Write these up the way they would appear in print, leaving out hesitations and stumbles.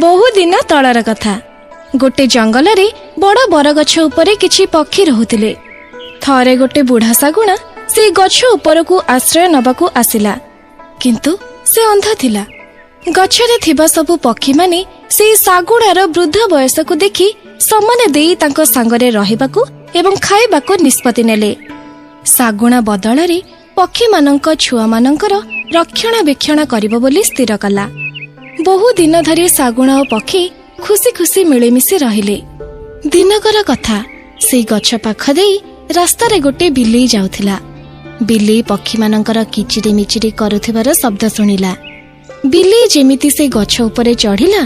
ବହୁ ଦିନ ତଳର କଥା। ଗୋଟେ ଜଙ୍ଗଲରେ ବଡ଼ ବରଗଛ ଉପରେ କିଛି ପକ୍ଷୀ ରହୁଥିଲେ। ଥରେ ଗୋଟେ ବୁଢ଼ା ଶାଗୁଣା ସେଇ ଗଛ ଉପରକୁ ଆଶ୍ରୟ ନେବାକୁ ଆସିଲା, କିନ୍ତୁ ସେ ଅନ୍ଧ ଥିଲା। ଗଛରେ ଥିବା ସବୁ ପକ୍ଷୀମାନେ ସେଇ ଶାଗୁଣାର ବୃଦ୍ଧ ବୟସକୁ ଦେଖି ସମ୍ମାନ ଦେଇ ତାଙ୍କ ସାଙ୍ଗରେ ରହିବାକୁ ଏବଂ ଖାଇବାକୁ ନିଷ୍ପତ୍ତି ନେଲେ। ଶାଗୁଣା ବଦଳରେ ପକ୍ଷୀମାନଙ୍କ ଛୁଆମାନଙ୍କର ରକ୍ଷଣାବେକ୍ଷଣ କରିବ ବୋଲି ସ୍ଥିର କଲା। ବହୁ ଦିନ ଧରି ଶାଗୁଣା ଓ ପକ୍ଷୀ ଖୁସି ଖୁସି ମିଳିମିଶି ରହିଲେ। ଦିନକର କଥା, ସେଇ ଗଛ ପାଖ ଦେଇ ରାସ୍ତାରେ ଗୋଟେ ବିଲେଇ ଯାଉଥିଲା। ବିଲେଇ ପକ୍ଷୀମାନଙ୍କର କିଚିରି ମିଚିରି କରୁଥିବାର ଶବ୍ଦ ଶୁଣିଲା। ବିଲେଇ ଯେମିତି ସେ ଗଛ ଉପରେ ଚଢ଼ିଲା,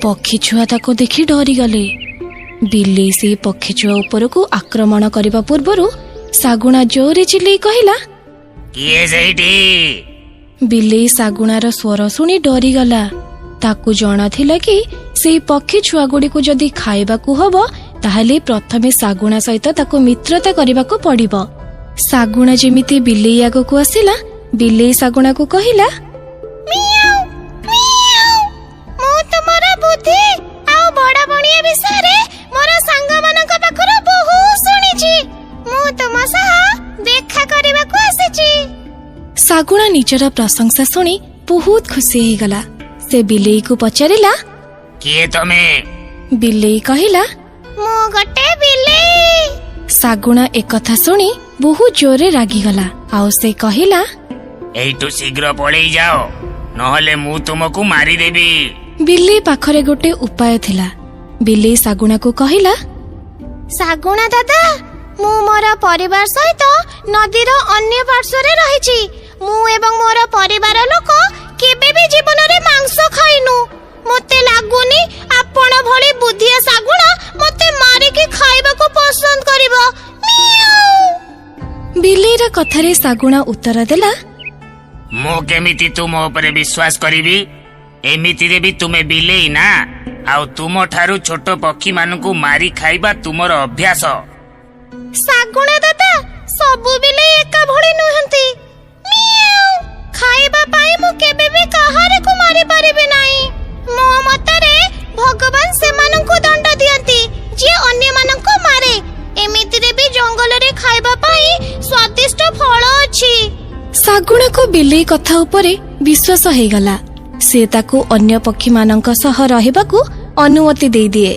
ପକ୍ଷୀ ଛୁଆ ତାକୁ ଦେଖି ଡରିଗଲେ। ବିଲେଇ ସେଇ ପକ୍ଷୀ ଛୁଆ ଉପରକୁ ଆକ୍ରମଣ କରିବା ପୂର୍ବରୁ ଶାଗୁଣା ଜୋରେ ଚିଲେଇ କହିଲା, କିଏ ସେଇଠି? ବିଲେଇ ଶାଗୁଣାର ସ୍ୱର ଶୁଣି ଡରିଗଲା। ତାକୁ ଜଣାଥିଲା କି ସେଇ ପକ୍ଷୀ ଛୁଆଗୁଡ଼ିକୁ ଯଦି ଖାଇବାକୁ ହବ, ତାହେଲେ ପ୍ରଥମେ ଶାଗୁଣା ସହିତ ତାକୁ ମିତ୍ରତା କରିବାକୁ ପଡ଼ିବ। ଶାଗୁଣା ଯେମିତି ବିଲେଇ ଆଗକୁ ଆସିଲା, ବିଲେଇ ଶାଗୁଣାକୁ କହିଲା, ମୁଁ ତୁମର ବୁଦ୍ଧି ଆଉ ବଡ ବଣିଆ ବିଷୟରେ ମୋର ସାଙ୍ଗମାନଙ୍କ ପାଖରୁ ବହୁତ ଶୁଣିଛି। ମୁଁ ତୁମ ସହ ଦେଖା କରିବାକୁ ଆସିଛି। ଶାଗୁଣା ନିଜର ପ୍ରଶଂସା ଶୁଣି ବହୁତ ଖୁସି ହେଇଗଲା। ସେ ବିଲେଇକୁ ପଚାରିଲା, କିଏ ତମେ? ବିଲେଇ କହିଲା, ମୁଁ ଗୋଟେ ବିଲେଇ। ଶାଗୁଣା ଏକଥା ଶୁଣି ବହୁତ ଜୋରରେ ରାଗିଗଲା ଆଉ ସେ କହିଲା, ଏଇଠୁ ଶୀଘ୍ର ପଳେଇ ଯାଅ, ନହେଲେ ମୁଁ ତୁମକୁ ମାରିଦେବି। ବିଲେଇ ପାଖରେ ଗୋଟେ ଉପାୟ ଥିଲା। ବିଲେଇ ଶାଗୁଣାକୁ କହିଲା, ଶାଗୁଣା ଦାଦା, ମୁଁ ମୋର ପରିବାର ସହିତ ନଦୀର ଅନ୍ୟ ପାର୍ଶ୍ୱରେ ରହିଛି। ମୁଁ ଏବଂ ମୋର ପରିବାର ଲୋକ କେବେ ବି ଜୀବନରେ ମାଂସ ଖାଇନୁ। ମୋତେ ଲାଗୁନି ଆପଣ ଭଳି ବୁଦ୍ଧିଆ ଶାଗୁଣା ମୋତେ ମାରିକି ଖାଇବାକୁ ପସନ୍ଦ କରିବ। ମିଆଉ। ବିଲେଇର କଥାରେ ଶାଗୁଣା ଉତ୍ତର ଦେଲା, ମୁଁ କେମିତି ତୁମ ଉପରେ ବିଶ୍ୱାସ କରିବି? ଏମିତିରେ ବି ତୁମେ ବିଲେଇ ନା, ଆଉ ତୁମ ଠାରୁ ଛୋଟ ପକ୍ଷୀମାନଙ୍କୁ ମାରି ଖାଇବା ତୁମର ଅଭ୍ୟାସ। ଶାଗୁଣା ଦାଦା, ସବୁ ବିଲେଇ ଏକା ଭଳି ନୁହନ୍ତି। ମିଆଉ। ଖାଇବା ପାଇଁ ମୁଁ କେବେ ବି କାହାରିକୁ ମାରି ପାରିବି ନାହିଁ। ମୋ ମତରେ ଭଗବାନ ସେମାନଙ୍କୁ ଦଣ୍ଡ ଦିଅନ୍ତି ଯିଏ ଅନ୍ୟମାନଙ୍କୁ ମାରେ। ଏମିତିରେ ବି ଜଙ୍ଗଲରେ ଖାଇବା ପାଇଁ ସ୍ୱାଦିଷ୍ଟ ଫଳ ଅଛି। ଶାଗୁଣାକୁ ବିଲେଇ କଥା ଉପରେ ବିଶ୍ୱାସ ହେଇଗଲା। ସେ ତାକୁ ଅନ୍ୟ ପକ୍ଷୀମାନଙ୍କ ସହ ରହିବାକୁ ଅନୁମତି ଦେଇଦିଏ।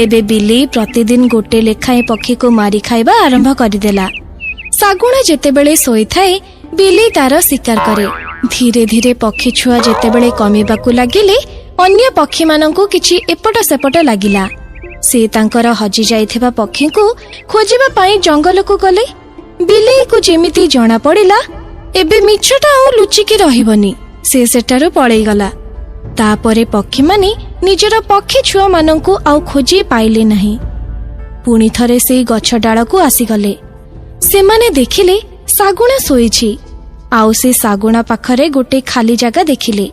ଏବେ ବିଲେଇ ପ୍ରତିଦିନ ଗୋଟେ ଲେଖାଏଁ ପକ୍ଷୀକୁ ମାରି ଖାଇବା ଆରମ୍ଭ କରିଦେଲା। ଶାଗୁଣା ଯେତେବେଳେ ଶୋଇଥାଏ, ବିଲେଇ ତାର ଶିକାର କରେ। ଧୀରେ ଧୀରେ ପକ୍ଷୀ ଛୁଆ ଯେତେବେଳେ କମିବାକୁ ଲାଗିଲେ, ଅନ୍ୟ ପକ୍ଷୀମାନଙ୍କୁ କିଛି ଏପଟ ସେପଟ ଲାଗିଲା। ସେ ତାଙ୍କର ହଜି ଯାଇଥିବା ପକ୍ଷୀଙ୍କୁ ଖୋଜିବା ପାଇଁ ଜଙ୍ଗଲକୁ ଗଲେ। ବିଲେଇକୁ ଯେମିତି ଜଣା ପଡ଼ିଲା ଏବେ ମିଛଟା ଆଉ ଲୁଚିକି ରହିବନି, ସେ ସେଠାରୁ ପଳେଇଗଲା। ତାପରେ ପକ୍ଷୀମାନେ ନିଜର ପକ୍ଷୀ ଛୁଆମାନଙ୍କୁ ଆଉ ଖୋଜି ପାଇଲେ ନାହିଁ। ପୁଣି ଥରେ ସେଇ ଗଛ ଡାଳକୁ ଆସିଗଲେ। ସେମାନେ ଦେଖିଲେ ଶାଗୁଣା ଶୋଇଛି ଆଉ ସେ ଶାଗୁଣା ପାଖରେ ଗୋଟେ ଖାଲି ଜାଗା ଦେଖିଲେ।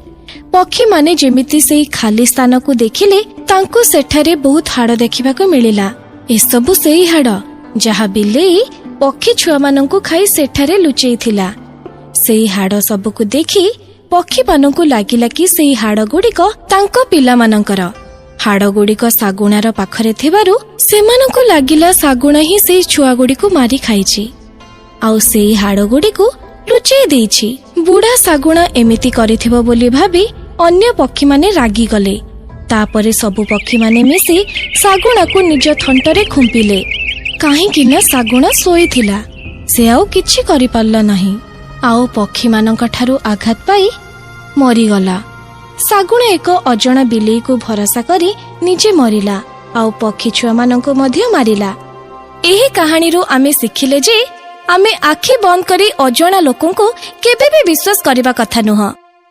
ପକ୍ଷୀମାନେ ଯେମିତି ସେଇ ଖାଲି ସ୍ଥାନକୁ ଦେଖିଲେ, ତାଙ୍କୁ ସେଠାରେ ବହୁତ ହାଡ଼ ଦେଖିବାକୁ ମିଳିଲା। ଏସବୁ ସେଇ ହାଡ଼ ଯାହା ବିଲେଇ ପକ୍ଷୀ ଛୁଆମାନଙ୍କୁ ଖାଇ ସେଠାରେ ଲୁଚେଇଥିଲା। ସେଇ ହାଡ଼ ସବୁକୁ ଦେଖି ପକ୍ଷୀମାନଙ୍କୁ ଲାଗିଲା କି ସେଇ ହାଡ଼ଗୁଡ଼ିକ ତାଙ୍କ ପିଲାମାନଙ୍କର। ହାଡ଼ଗୁଡ଼ିକ ଶାଗୁଣାର ପାଖରେ ଥିବାରୁ ସେମାନଙ୍କୁ ଲାଗିଲା ଶାଗୁଣା ହିଁ ସେଇ ଛୁଆଗୁଡ଼ିକୁ ମାରି ଖାଇଛି ଆଉ ସେଇ ହାଡ଼ଗୁଡ଼ିକୁ ଲୁଚେଇ ଦେଇଛି। ବୁଢ଼ା ଶାଗୁଣା ଏମିତି କରିଥିବ ବୋଲି ଭାବି ଅନ୍ୟ ପକ୍ଷୀମାନେ ରାଗିଗଲେ। ତାପରେ ସବୁ ପକ୍ଷୀମାନେ ମିଶି ଶାଗୁଣାକୁ ନିଜ ଥଣ୍ଟରେ ଖୁମ୍ପିଲେ। କାହିଁକି ନା ଶାଗୁଣା ଶୋଇଥିଲା, ସେ ଆଉ କିଛି କରିପାରିଲା ନାହିଁ ଆଉ ପକ୍ଷୀମାନଙ୍କ ଠାରୁ ଆଘାତ ପାଇ ମରିଗଲା। ଶାଗୁଣା ଏକ ଅଜଣା ବିଲେଇକୁ ଭରସା କରି ନିଜେ ମରିଲା ଆଉ ପକ୍ଷୀ ଛୁଆମାନଙ୍କୁ ମଧ୍ୟ ମାରିଲା। ଏହି କାହାଣୀରୁ ଆମେ ଶିଖିଲେ ଯେ ଆମେ ଆଖି ବନ୍ଦ କରି ଅଜଣା ଲୋକଙ୍କୁ କେବେ ବି ବିଶ୍ୱାସ କରିବା କଥା ନୁହଁ।